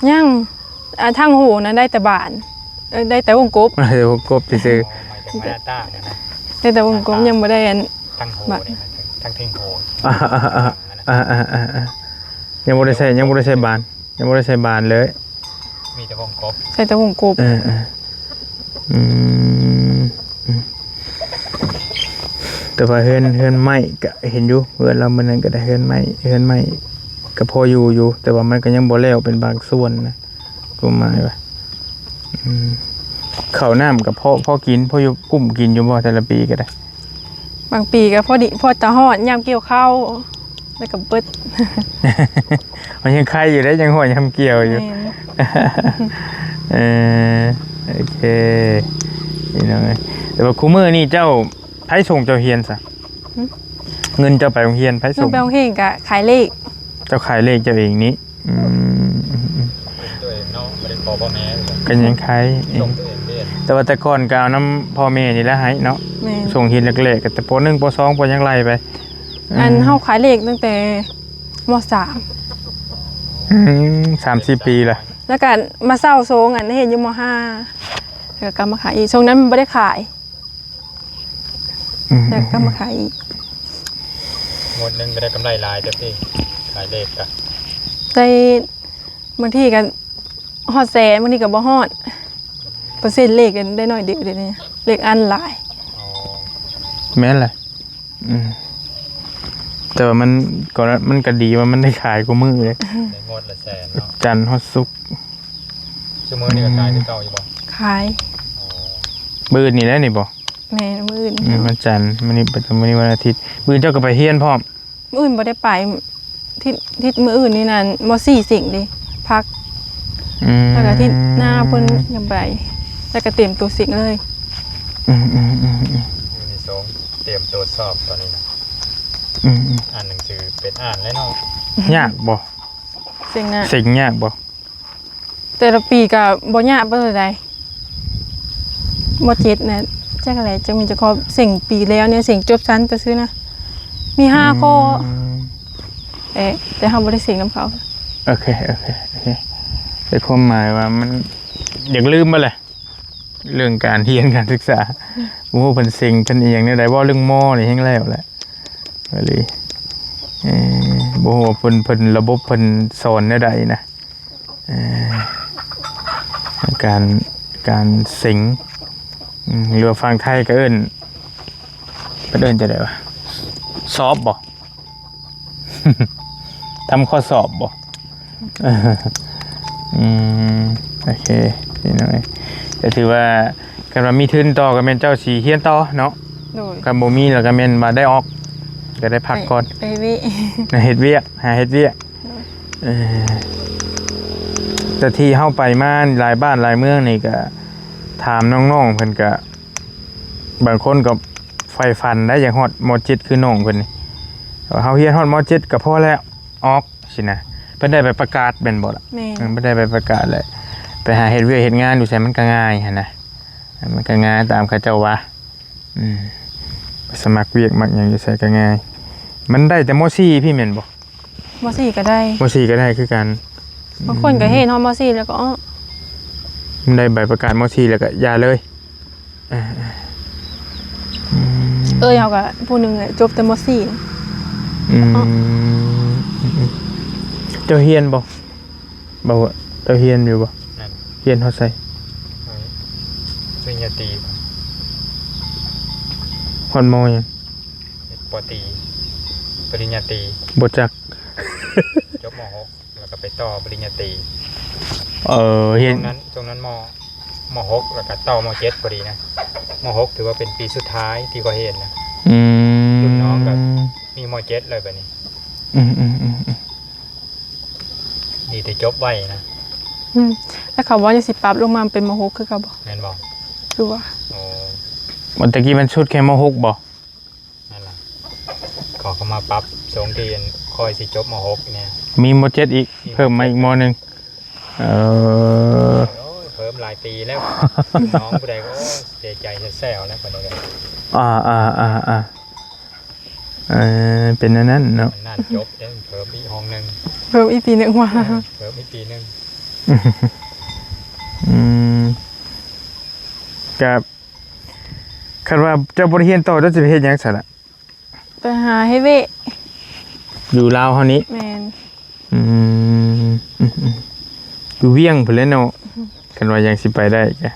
ຍັງ ອ່າ ທາງໂຮນະໄດ້ແຕ່ບານ ເອີ ໄດ້ແຕ່ວົງກົບ ໄດ້ແຕ່ວົງກົບຊື່ໆ. ອໍ ໝາຍເຖິງ ໂດຍ ໜ້າຕ່າງນະ ໄດ້ແຕ່ວົງກົບ ໜ້າຕ່າງ ຍັງບໍ່ໄດ້ອັນ ທາງໂຮ ບານ ນີ້ນະ ທາງ ທາງເທິງໂຮ. ອ່າໆໆໆ ຍັງບໍ່ໄດ້ໃສ່ ຍັງບໍ່ໄດ້ໃສ່ບານ ຍັງບໍ່ໄດ້ໃສ່ບານເລີຍ ມີແຕ່ວົງກົບ ໃສ່ແຕ່ວົງກົບ. ເອີໆ ອືມ ອືມ ແຕ່ວ່າເຮືອນ ເຮືອນໄມ້ກະເຫັນຢູ່ ເຮືອນລາວມື້ນັ້ນກະໄດ້ເຮືອນໄມ້ ເຮືອນໄມ້ກະພໍຢູ່ຢູ່ ແຕ່ວ່າມັນກະຍັງບໍ່ແລ້ວເປັນບາງສ່ວນນະ ຄວາມໝາຍວ່າ ອືມ ເຂົ້ານ້ຳກະພໍ ພໍກິນ ພໍຢູ່ ກຸ້ມກິນຢູ່ບໍ່ແຕ່ລະປີກະໄດ້? ບາງປີກໍພໍດີ ພໍຕາຮອດຍາມກ່ຽວເຂົ້າ ແລ້ວກໍເບິດ. ມັນຍັງໄຄຢູ່ເດ້ ຍັງຮອດຍາມກ່ຽວຢູ່. ແມ່ນ. ເອີ ໂອເຄ ພີ່ນ້ອງເອີຍ ແຕ່ວ່າຄູ່ມື້ນີ້ເຈົ້າ ໃຜສົ່ງເຈົ້າຮຽນຊະ? ຫຶ? ເງິນເຈົ້າໄປໂຮງຮຽນໃຜສົ່ງ? ເງິນໄປໂຮງຮຽນກໍຂາຍເລກ. ເຈົ້າຂາຍເລກເຈົ້າເອງນີ້? ອືມ ອືມໆ ເປັນຕົວເອງເນາະ ບໍ່ໄດ້ຂໍພໍ່ແມ່ ກໍຍັງຂາຍເອງ ສົ່ງຕົວເອງເດ້. ແຕ່ວ່າແຕ່ກ່ອນກໍເອົານຳພໍ່ແມ່ນີ້ແຫຼະໃຫ້ເນາະ. ແມ່ນ. ສົ່ງຮຽນແລກໆ ກໍແຕ່ ປໍໜຶ່ງ ປໍສອງ ປໍຫຍັງໄລ່ໄປ. ອັນ ເຮົາຂາຍເລກຕັ້ງແຕ່ ມໍສາມ. ອືມ ສາມສີ່ປີລະ. ແລ້ວກໍມາເຊົ່າໂຊງ ອັນ ເຮັດຢູ່ ມໍຫ້າ ແລ້ວກໍກັບມາຂາຍອີກ. ຊ່ວງນັ້ນມັນບໍ່ໄດ້ຂາຍ. ອືມ ແລ້ວກໍມາຂາຍອີກ. ງວດໜຶ່ງກໍໄດ້ກຳໄລຫຼາຍເຕີບຕິ ຂາຍເລກກະ ໄດ້ ບາງທີກໍຮອດແສນ ບາງທີກໍບໍ່ຮອດ. ເປີເຊັນເລກໄດ້ໜ້ອຍດຽວ ດຽວນີ້ເລກອັນຫຼາຍ. ອໍ ແມ່ນແຫຼະ. ອືມ ແຕ່ວ່າມັນກໍ ມັນກໍດີວ່າມັນໄດ້ຂາຍຄູ່ມື້ເດ້. ໄດ້ງວດລະແສນເນາະ ຈັນຮອດສຸກ. ຊຸມື້ນີ້ກໍຂາຍຄືເກົ່າຢູ່ບໍ່? ຂາຍ. ອໍ ມື້ອື່ນນີ້ແຫຼະນີ້ບໍ່? ແມ່ນ ມື້ອື່ນ. ອືມ ວັນຈັນ ມື້ນີ້ ມື້ນີ້ວັນອາທິດ ມື້ອື່ນເຈົ້າກໍໄປຮຽນພ້ອມ? ມື້ອື່ນບໍ່ໄດ້ໄປ. ທິດ ທິດມື້ອື່ນນີ້ນັ້ນ ມໍສີ່ເສັງເດ້ ພັກ. ອືມ ແລ້ວກໍທິດໜ້າເພິ່ນຍັງໄປ ແລ້ວກໍຕຽມຕົວເສັງເລີຍ. ອືມໆໆໆ ມື້ນີ້ສອງຕຽມຕົວສອບຕອນນີ້ນະ. ອືມໆ ອ່ານໜັງສືເປັນ ອ່ານແລ້ວເນາະ. ຍາກບໍ່? ເສັງນະ ເສັງຍາກບໍ່? ແຕ່ລະປີກໍບໍ່ຍາກປານໃດ. ມໍເຈັດນະ ຈັກແຫຼະ ຈັກມີຈັກຂໍ້ ເສັງປີແລ້ວນີ້ ເສັງຈົບຊັ້ນແຕ່ຊື່ນະ ມີຫ້າຂໍ້. ອືມ ເອ ແຕ່ເຮົາບໍ່ໄດ້ເສັງນຳເຂົາ. ໂອເຄ ໂອເຄ ໂອເຄ ແຕ່ຄວາມໝາຍວ່າມັນຢາກລືມໝົດແຫຼະ ເລື່ອງການຮຽນການສຶກສາ. ບໍ່ຮູ້ເພິ່ນເສັງເພິ່ນອີ່ຫຍັງແນວໃດ ເວົ້າເລື່ອງມໍນີ້ແຮງແລ້ວແຫຼະ. ອີ່ຫຼີ ເອີ ບໍ່ຮູ້ວ່າເພິ່ນ ເພິ່ນ ລະບົບເພິ່ນສອນແນວໃດນະ. ເອີ ການ ການເສັງ ອືມ ຫຼືວ່າຝັ່ງໄທກໍເອີ້ນ ເພິ່ນເອີ້ນຈັ່ງໃດວະ? ສອບບໍ່? ທຳຂໍ້ສອບບໍ່? ອືມ ໂອເຄ ພີ່ນ້ອງເອີຍ ກໍຖືວ່າ ຄັນວ່າມີທຶນຕໍ່ກໍແມ່ນເຈົ້າຊິຮຽນຕໍ່ເນາະ. ໂດຍ ຄັນບໍ່ມີແລ້ວກໍແມ່ນວ່າໄດ້ອອກ ກໍໄດ້ພັກກ່ອນ ໄປ ໄປເວະ ເຮັດວຽກ ຫາເຮັດວຽກ. ໂດຍ ເອີ ແຕ່ທີ່ເຮົາໄປມາຫຼາຍບ້ານຫຼາຍເມືອງນີ້ ກໍຖາມນ້ອງໆເພິ່ນ ກໍບາງຄົນກໍໃຝ່ຝັນໄດ້ ຢາກຮອດ ມ.ເຈັດ ຄືນ້ອງເພິ່ນນີ້ ເຮົາຮຽນຮອດ ມ.ເຈັດ ກໍພໍແລ້ວ ອອກ ຊີ້ນະ. ເພິ່ນໄດ້ໃບປະກາດແມ່ນບໍ່ລະ? ແມ່ນ ເອີ ເພິ່ນໄດ້ໃບປະກາດແລ້ວ ໄປຫາເຮັດວຽກເຮັດງານຢູ່ໃສມັນກໍງ່າຍຫັ້ນນະ ມັນກໍງ່າຍຕາມເຂົາເຈົ້າວ່າ. ອືມ ໄປສະໝັກວຽກມັກຫຍັງຢູ່ໃສກໍງ່າຍ. ມັນໄດ້ແຕ່ ມ.ສີ່ ພີ້ແມ່ນບໍ່? ມ.ສີ່ ກໍໄດ້ ມ.ສີ່ ກໍໄດ້ຄືກັນ. ບາງຄົນກໍເຮັດຮອດ ມ.ສີ່ ແລ້ວກໍອອກ ມັນໄດ້ໃບປະກາດ ມ.ສີ່ ແລ້ວກໍຢ່າເລີຍ. ເອີ ອືມ ເອີຍ ເຮົາກໍຜູ້ໜຶ່ງແຫຼະ ຈົບແຕ່ ມ.ສີ່. ອືມ ເຈົ້າຮຽນບໍ່? ບໍ່ ເຈົ້າຮຽນຢູ່ບໍ່? ຮຽນຮອດໃສ? ປະລິນຍາຕີ. ຮອດ ມ.ຫຍັງ? ປ.ຕີ ປະລິນຍາຕີ. ບໍ່ຈັກ. ຈົບ ມ.ຫົກ ແລ້ວກໍໄປຕໍ່ປະລິນຍາຕີ. ເອີ ຮຽນ ຊ່ວງນັ້ນ ຊ່ວງນັ້ນ ມ. ມ.ຫົກ ແລ້ວກໍຕໍ່ ມ.ເຈັດ ພໍດີນະ. ມ.ຫົກ ຖືວ່າເປັນປີສຸດທ້າຍທີ່ຂ້ອຍຮຽນນະ. ອືມ ລຸ້ນນ້ອງກໍມີ ມ.ເຈັດ ແລ້ວບັດນີ້. ອືມໆໆໆ ດີແຕ່ຈົບໄວນະ. ອືມ ແລ້ວເຂົາວ່າຍັງຊິປັບລົງມາເປັນ ມ.ຫົກ ຄືເກົ່າບໍ່? ແມ່ນບໍ່? ຄືວ່າ ໂອ້ ມັນຕະກີ້ມັນສຸດແຄ່ ມ.ຫົກ ບໍ່? ນັ້ນລະ ເຂົາກໍມາປັບຊ່ວງທີ່ຂ້ອຍຊິຈົບ ມ.ຫົກ ນີ້ ມີ ມ.ເຈັດ ອີກ ມີ ເພີ່ມມາອີກ ມ.ໜຶ່ງ. ເອີ ໂອ້ຍ ເພີ່ມຫຼາຍປີແລ້ວ ນ້ອງຜູ້ໃດກໍ ໂອ້ຍ ເສຍໃຈແຊວໆແລ້ວບັດນີ້. ອ່າໆໆ ເອີ ເປັນແນວນັ້ນເນາະ. ນັ້ນຈົບເດ້ ເພີ່ມອີກຫ້ອງໜຶ່ງ ເພີ່ມອີກປີໜຶ່ງວ່າ ເອີ ເພີ່ມອີກປີໜຶ່ງ. ອືມ ກໍ ຄັນວ່າເຈົ້າບໍ່ໄດ້ຮຽນຕໍ່ ເຈົ້າຊິໄປເຮັດຫຍັງຊັ້ນລະ? ໄປຫາເຮັດວຽກ ຢູ່ລາວເຮົານີ້. ແມ່ນ. ອືມ ອືມໆ ຢູ່ວຽງພຸ້ນແຫຼະເນາະ. ອືມ ຄັນວ່າຍັງຊິໄປໄດ້ກະ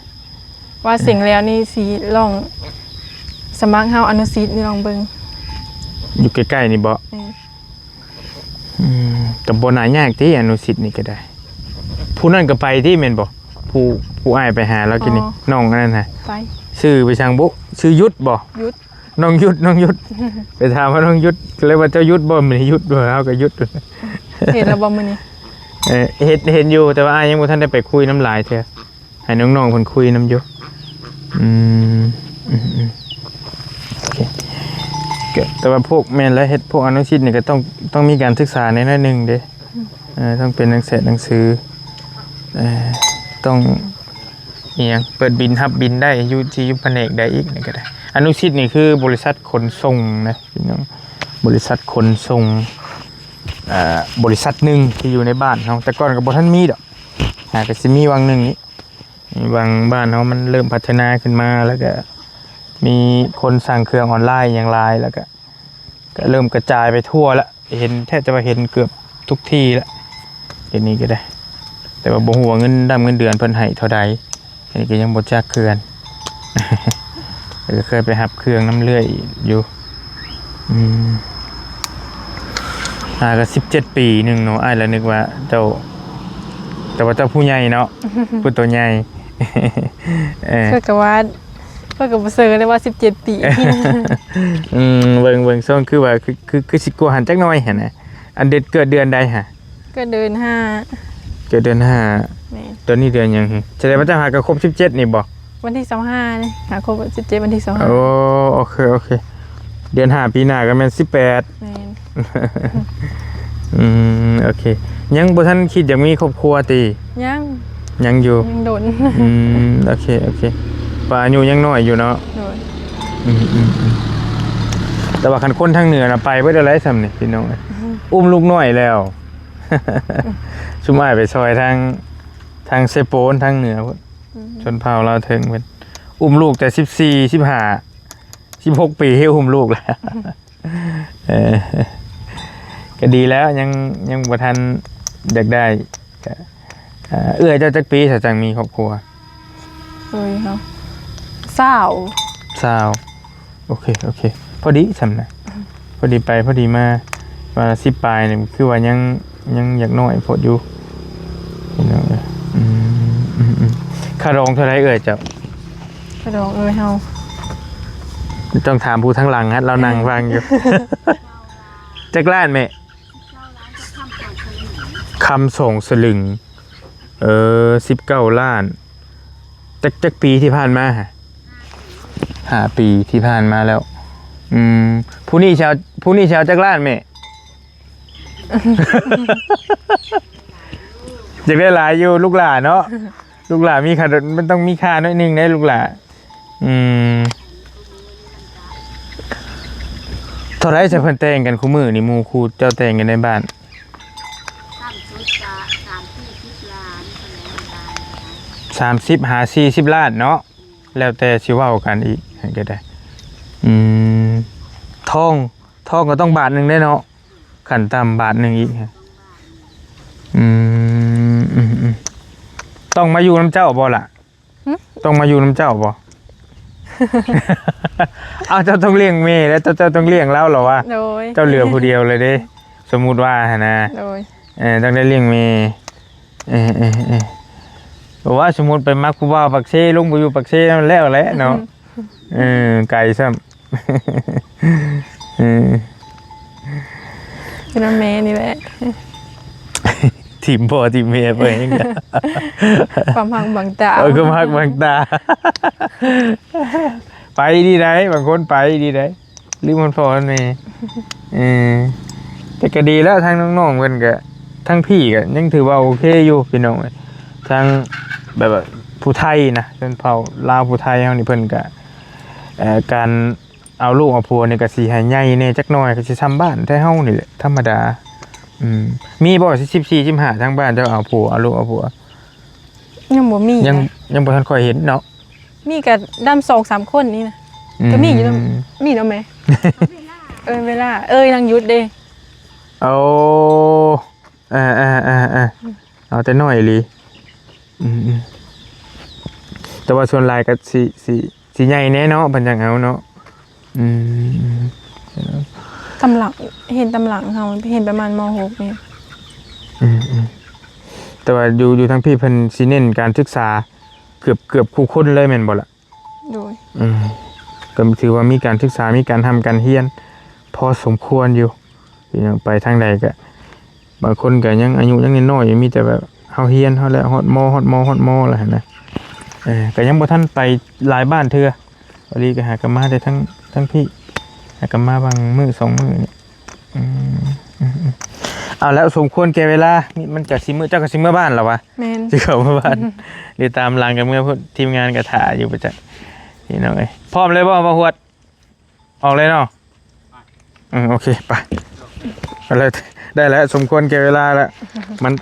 ວ່າເສັງແລ້ວນີ້ຊິລອງສະໝັກເຮົາອະນຸສິດນີ້ລອງເບິ່ງ. ຢູ່ໃກ້ໆນີ້ບໍ? ແມ່ນ. ອືມ ກໍບໍ່ໜ້າຍາກຕິ ອະນຸສິດນີ້ກໍໄດ້. ຜູ້ນັ້ນກໍໄປຕິແມ່ນບໍ່? ຜູ້ ຜູ້ອ້າຍໄປຫາລາວກິນນີ້ ອໍ ນ້ອງອັນນັ້ນຫະ ໄປ ຊື່ໄປສັງບຸ ຊື່ຢຸດບໍ? ຢຸດ ນ້ອງຢຸດ ນ້ອງຢຸດ ໄປຖາມວ່ານ້ອງຢຸດ ກໍເລີຍວ່າເຈົ້າຢຸດບໍ່? ມື້ນີ້ຢຸດບໍ່? ເຮົາກໍຢຸດ. ເຮັດແລ້ວບໍ່ມື້ນີ້? ເອີ ເຮັດ ເຫັນຢູ່ ແຕ່ວ່າອ້າຍຍັງບໍ່ທັນໄດ້ໄປຄຸຍນຳຫຼາຍເທື່ອ ໃຫ້ນ້ອງໆເພິ່ນຄຸຍນຳຢູ່. ອືມ ອືມໆ ໂອເຄ ກໍແຕ່ວ່າພວກ ແມ່ນແຫຼະ ເຮັດພວກອະນຸສິດນີ້ກໍຕ້ອງ ຕ້ອງມີການສຶກສາແດ່ໜ້ອຍໜຶ່ງເດ້. ອືມ ເອີ ຕ້ອງເປັນໜັງແສໜັງສື ເອີ ຕ້ອງອີ່ຫຍັງ ເປີດບິນ ຮັບບິນໄດ້ ຢູ່ທີ່ ຢູ່ພະແນກໃດອີກນີ້ກໍໄດ້. ອະນຸສິດນີ້ຄືບໍລິສັດຂົນສົ່ງນະ ພີ່ນ້ອງ ບໍລິສັດຂົນສົ່ງ ເອີ ບໍລິສັດໜຶ່ງທີ່ຢູ່ໃນບ້ານເຮົາ ແຕ່ກ່ອນກໍບໍ່ທັນມີດອກ ຫາກໍຊິມີຫວ່າງໜຶ່ງນີ້ ຫວ່າງບ້ານເຮົາມັນເລີ່ມພັດທະນາຂຶ້ນມາ ແລ້ວກໍມີຄົນສັ່ງເຄື່ອງອອນລາຍຫຍັງຫຼາຍ ແລ້ວກໍ ກໍເລີ່ມກະຈາຍໄປທົ່ວລະ ເຫັນ ແທບຈະວ່າເຫັນເກືອບທຸກທີ່ລະ ດຽວນີ້ກໍໄດ້. ແຕ່ວ່າບໍ່ຮູ້ວ່າເງິນດຳເງິນເດືອນເພິ່ນໃຫ້ເທົ່າໃດ ອັນນີ້ກໍຍັງບໍ່ຈັກຄືກັນ ແຕ່ກໍເຄີຍໄປຮັບເຄື່ອງນຳເລື້ອຍຢູ່. ອືມ ອ່າ ກໍສິບເຈັດປີໜຶ່ງເນາະ ອ້າຍລະນຶກວ່າເຈົ້າ ແຕ່ວ່າເຈົ້າຜູ້ໃຫຍ່ເນາະ ຜູ້ໂຕໃຫຍ່. ເອີ ຂ້ອຍກໍວ່າ ຂ້ອຍກໍບໍ່ເຊີເລີຍວ່າສິບເຈັດປີ. ອືມ ເບິ່ງ ເບິ່ງຊົງຄືວ່າ ຄື ຄື ຄືຊິກວ່າຫັ້ນຈັກໜ້ອຍຫັ້ນນະ. ອັນເດັດເກີດເດືອນໃດຫະ? ເກີດເດືອນຫ້າ. ເກີດເດືອນຫ້າ. ແມ່ນ. ຕອນນີ້ເດືອນຫຍັງຫຶ? ສະແດງວ່າເຈົ້າຫາກໍຄົບສິບເຈັດນີ້ບໍ່? ວັນທີຊາວຫ້ານີ້ ຫາຄົບສິບເຈັດ ວັນທີຊາວຫ້າ. ໂອ້ ໂອເຄ ໂອເຄ ເດືອນຫ້າປີໜ້າກໍແມ່ນສິບແປດ. ແມ່ນ. ອືມ ໂອເຄ ຍັງບໍ່ທັນຄິດຢາກມີຄອບຄົວຕິ? ຍັງ ຍັງຢູ່ ຍັງດົນ. ອືມ ໂອເຄ ໂອເຄ ວ່າອາຍຸຍັງນ້ອຍຢູ່ເນາະ. ໂດຍ. ອືມໆ ແຕ່ວ່າຄັນຄົນທາງເໜືອນະ ໄປເບິດແລ້ວໄດ໋ ຊ່ຳນີ້ພີ່ນ້ອງເອີຍ. ອືມ ອຸ້ມລູກນ້ອຍແລ້ວ ຊຸມອ້າຍໄປຊ່ອຍທາງ ທາງເຊໂປນ ທາງເໜືອພຸ້ນ. ອືມ ຊົນເຜົ່າລາວເທິງເພິ່ນ ອຸ້ມລູກແຕ່ສິບສີ່ ສິບຫ້າ ສິບຫົກປີ ອຸ້ມລູກແລ້ວ. ເອີ ກໍດີແລ້ວ ຍັງ ຍັງບໍ່ທັນຢາກໄດ້. ກໍ ເອີ ເອື້ອຍເຈົ້າຈັກປີ ສາຈັ່ງມີຄອບຄົວ? ເອີຍເຮົາ ຊາວ ຊາວ. ໂອເຄ ໂອເຄ ພໍດີຊ່ຳນະ ອືມ ພໍດີໄປພໍດີມາ. ວ່າສິບປາຍນີ້ ຄືວ່າຍັງ ຍັງຢາກນ້ອຍໂພດຢູ່ ພີ່ນ້ອງເອີຍ. ອືມ ອືມໆ ຄ ຄ່າດອງເທົ່າໃດເອື້ອຍເຈົ້າ? ຄ່າດອງເອື້ອຍເຮົາ ຕ້ອງຖາມຜູ້ທາງຫຼັງຫັ້ນ ລາວນັ່ງຟັງຢູ່. ຈັກລ້ານແມ່? ຄຳສອງສະລຶງ. ເອີ ສິບເກົ້າລ້ານ. ຈັກ ຈັກປີທີ່ຜ່ານມາ? ຫ້າປີທີ່ຜ່ານມາແລ້ວ. ອືມ ຜູ້ນີ້ຊິເອົາ ຜູ້ນີ້ຊິເອົາຈັກລ້ານແມ່? ຢາກໄດ້ຫຼາຍຢູ່ລູກຫຼ້າເນາະ. ລູກຫຼ້າມີຄ່າ ມັນຕ້ອງມີຄ່າໜ້ອຍໜຶ່ງເດ້ລູກຫຼ້າ. ອືມ ເທົ່າໃດຊະເພິ່ນແຕ່ງກັນຄູ່ມື້ນີ້? ໝູ່ຄູ່ເຈົ້າແຕ່ງກັນໃນບ້ານ ສາມສິບຫາສີ່ສິບລ້ານເນາະ. ແລ້ວແຕ່ຊິເວົ້າກັນອີກ ຫັ້ນກໍໄດ້. ອືມ ທອງ ທອງກໍຕ້ອງບາດໜຶ່ງເດ້ເນາະ. ຂັ້ນຕ່ຳບາດໜຶ່ງອີກ. ອືມ ອືມ ອືມ ຕ້ອງມາຢູ່ນຳເຈົ້າບໍ່ລະ? ຫຶ? ຕ້ອງມາຢູ່ນຳເຈົ້າບໍ່? ເອົ້າ ເຈົ້າຕ້ອງລ້ຽງແມ່ ແລະ ເຈົ້າ ເຈົ້າຕ້ອງລ້ຽງລາວລະວະ? ໂດຍ ເຈົ້າເຫຼືອຜູ້ດຽວເລີຍເດ້ ສົມມຸດວ່າຫັ້ນນະ. ໂດຍ ເອີ ຕ້ອງໄດ້ລ້ຽງແມ່. ເອີ ເອີ ເອີ ວ່າສົມມຸດໄປມັກຜູ້ບ່າວປາກເຊ ລົງໄປຢູ່ປາກເຊນັ້ນແລ້ວແຫຼະເນາະ. ເອີ ໄກຊ້ຳ. ເອີ ຢູ່ນຳແມ່ນີ້ແຫຼະ. ຖິ້ມພໍ່ຖິ້ມແມ່ໄປຫຍັງ? ຄວາມຮັກບັງຕາ. ເອີ ຄວາມຮັກບັງຕາ. ໄປດີໃດ໋ ບາງຄົນໄປດີໃດ໋ ລືມຮອດພໍ່ຮອດແມ່. ເອີ ແຕ່ກໍດີແລ້ວ ທາງນ້ອງໆເພິ່ນກໍ ທາງພີ່ກໍຍັງຖືວ່າໂອເຄຢູ່ພີ່ນ້ອງ. ທາງແບບວ່າຜູ້ໄທນະ ຊົນເຜົ່າລາວຜູ້ໄທເຮົານີ້ ເພິ່ນກໍ ເອີ ການ ເອົາລູກເອົາຜົວນີ້ກໍຊິໃຫ້ໃຫຍ່ແດ່ຈັກໜ້ອຍ ກໍຊິຊ່ຳບ້ານໄທເຮົານີ້ແຫຼະ ທຳມະດາ. ອືມ ມີບໍ່ ສິບສີ່ ສິບຫ້າ ທາງບ້ານເຈົ້າເອົາຜົວ ເອົາລູກເອົາຜົວ? ຍັງບໍ່ມີ ຍັງ ນະ ຍັງບໍ່ທັນຄ່ອຍເຫັນເນາະ. ມີກໍດຳສອງສາມຄົນນີ້ນະ. ອືມ ກໍມີຢູ່ນະ ມີເນາະແມ່? ເອີ ເວລາ ເອີ ນາງຢຸດເດ້. ໂອ້ ເອີໆໆໆ ເອົາແຕ່ນ້ອຍອີ່ຫຼີ. ອືມໆ ແຕ່ວ່າສ່ວນຫຼາຍກໍຊິ ຊິ ຊິໃຫຍ່ແດ່ເນາະ ເພິ່ນຈັ່ງເອົາເນາະ. ອືມ ຕາມຫຼັງ ເຫັນຕາມຫຼັງເຮົາ ເຫັນປະມານ ມໍຫົກ ນີ້. ອືມໆ ແຕ່ວ່າຢູ່ ຢູ່ທາງພີ້ເພິ່ນຊິເນັ້ນການສຶກສາເກືອບ ເກືອບຄູ່ຄົນເລີຍແມ່ນບໍ່ລະ? ໂດຍ ອືມ ກໍຖືວ່າມີການສຶກສາ ມີການຮ່ຳການຮຽນພໍສົມຄວນຢູ່. ພີ່ນ້ອງໄປທາງໃດກໍ ບາງຄົນກໍຍັງອາຍຸຍັງນ້ອຍໆຢູ່ ມີແຕ່ແບບເຮົາຮຽນເຮົາແລ້ວ ຮອດ ມໍ ຮອດ ມໍ ຮອດ ມໍ ແລ້ວຫັ້ນນະ. ເອີ ກໍຍັງບໍ່ທັນໄປຫຼາຍບ້ານເທື່ອ. ພໍດີກໍຫາກັນມາແຕ່ທາງ ທາງພີ້ ຫາກັນມາບາງມື້ສອງມື້ນີ້. ອືມ ອືມໆ ເອົາແລ້ວ ສົມຄວນແກ່ເວລາ ມັນກໍຊິມື້ ເຈົ້າກໍຊິເມືອບ້ານແລ້ວວະ? ແມ່ນ ຊິເຂົ້າເມືອບ້ານ ອືມ ຫຼືຕາມຫຼັງກັນເມືອພຸ້ນ ທີມງານກໍຖ້າຢູ່ປະຈັກ. ພີ່ນ້ອງເອີຍ ພ້ອມເລີຍບໍ່ ບ່າວຫວດ? ອອກເລີຍເນາະ. ອືມ ໂອເຄ ໄປ ໄປເລີຍ ໄດ້ແລ້ວ ສົມຄວນແກ່ເວລາແລ້ວ. ມັນ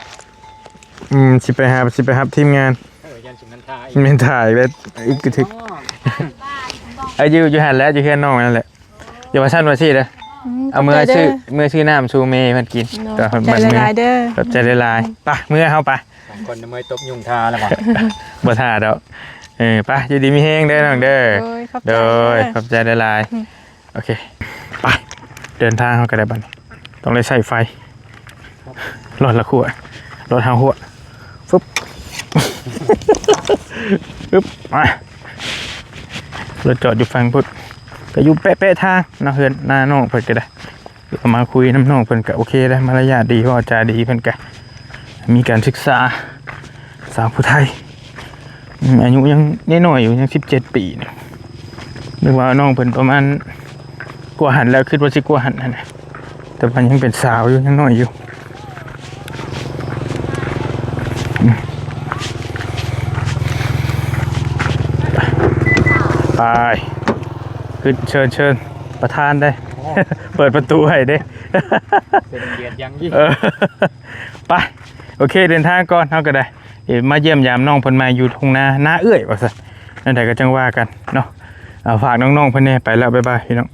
ອືມ ຊິໄປຫາ ຊິໄປຮັບທີມງານ. ເອີ ຢ້ານຊິແມ່ນຖ່າຍ ແມ່ນຖ່າຍແລ້ວ ອຶກກະທຶກ. ອໍ ເອີ ຢູ່ ຢູ່ຫັ້ນແຫຼະ ຢູ່ເຮືອນນ້ອງນັ້ນແຫຼະ. ຢ່າວ່າຊັ້ນວ່າຊີ້ເດີ ອືມ ເອົາເມືອ ຂອບໃຈເດີ ຊື້ ເມືອຊື້ນ້ຳສູ່ແມ່ເພິ່ນກິນ. ເນາະ ຕອນ ຂອບໃຈຫຼາຍໆເດີ ຂອບໃຈຫຼາຍໆ. ໄປ ເມືອເຮົາໄປ. ສອງຄົນເມື່ອຍຕົບຍຸງທ່າແລ້ວບໍ່? ບໍ່ທ່າດອກ. ເອີ ໄປ ຢູ່ດີມີແຮງເດີນ້ອງເດີ. ໂດຍ ຂອບໃຈ ໂດຍ ເດີ ຂອບໃຈຫຼາຍໆ. ອືມ ໂອເຄ ໄປ ເດີນທາງເຮົາກໍໄດ້ບັດນີ້ ຕ້ອງໄດ້ໃຊ້ໄຟ. ລົດລະຂົວ ລົດເຮົາຫົວ ຟຶບ ຟຶບ ມາ ລົດຈອດຢູ່ຝັ່ງພຸ້ນ ກໍຢູ່ແປະໆທາງເນາະ ເຮືອນນ້ານ້ອງເພິ່ນກໍໄດ້. ກໍມາຄຸຍນຳນ້ອງເພິ່ນກໍໂອເຄໄດ໋ ມາລະຍາດດີ ເວົ້າຈາດີ ເພິ່ນກໍມີການສຶກສາ ສາວຜູ້ໄທ. ອືມ ອາຍຸຍັງນ້ອຍໆຢູ່ ຍັງສິບເຈັດປີນີ້ ນຶກວ່ານ້ອງເພິ່ນປະມານກວ່າຫັ້ນແລ້ວ ຄິດວ່າຊິກວ່າຫັ້ນຫັ້ນນະ ແຕ່ວ່າຍັງເປັນສາວຢູ່ ຍັງນ້ອຍຢູ່. ອືມ ໄປ ຂຶ້ນ ເຊີນ ເຊີນ ປະທານເດ້ ໂອ້ ເປີດປະຕູໃຫ້ເດ້. ເປັນກຽດຢ່າງຍິ່ງ. ເອີ ໄປ ໂອເຄ ເດີນທາງກ່ອນ ເຮົາກໍໄດ້ ເອີ ມາຢ້ຽມຢາມນ້ອງເພິ່ນໃໝ່ຢູ່ທົ່ງນາ ນາເອື້ອຍວ່າຊັ້ນ. ແນວໃດກໍຈັ່ງວ່າກັນເນາະ. ເອົາ ຝາກນ້ອງໆເພິ່ນແດ່ ໄປແລ້ວ ບາຍບາຍ ພີ່ນ້ອງ.